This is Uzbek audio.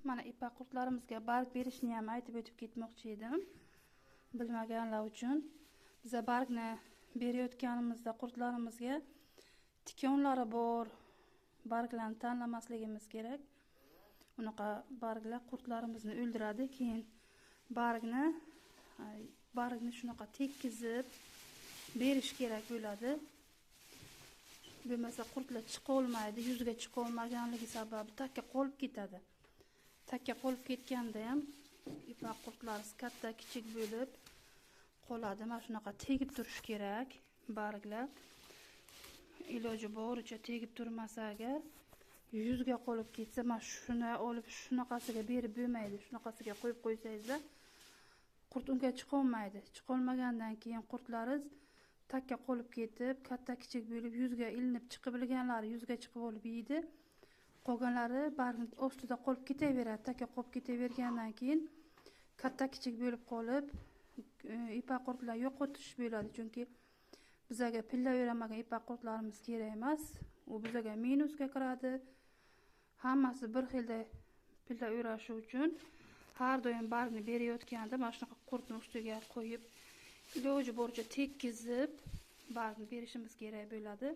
Mana ipak qurtlarimizga barg berishni ham aytib o'tib ketmoqchi edim. Bilmaganlar uchun biza bargni berayotganimizda qurtlarimizga tikonlari bor barglarni tanlamasligimiz kerak. Unaqa barglar qurtlarimizni o'ldiradi. Keyin bargni shunaqa tekkizib berish kerak bo'ladi. Bo'lmasa qurtlar chiqa olmaydi, yuzga chiqa olmaganligi sababli takka qolib ketadi. Takka qolib ketganda ham ipak qurtlari katta kichik bo'lib qoladi. Mana shunaqa tegib turish kerak barglar. Iloji boricha tegib turmasa agar yuzga qolib ketsa, mana shuni olib shunaqasiga berib bo'lmaydi. Shunaqasiga qo'yib qo'ysangizlar qurt unga chiqa olmaydi. Chiqa olmagandan keyin qurtlaringiz takka qolib ketib, katta kichik bo'lib yuzga ilinib chiqib bilganlari yuzga chiqib olib yeydi. Qolganlari bargning ostida qolib ketaveradi. Takka qolib ketavergandan keyin katta kichik bo'lib qolib, ipak qurtlar yo'qotish bo'ladi. Chunki bizaga pilla beramagan ipak qurtlarimiz kerak emas. U bizaga minusga kiradi. Hammasi bir xilda pilla o'rashi uchun har doim bargni berayotganda mana shunaqa qurtni ustiga qo'yib, iloji boricha tekkizib bargni berishimiz kerak bo'ladi.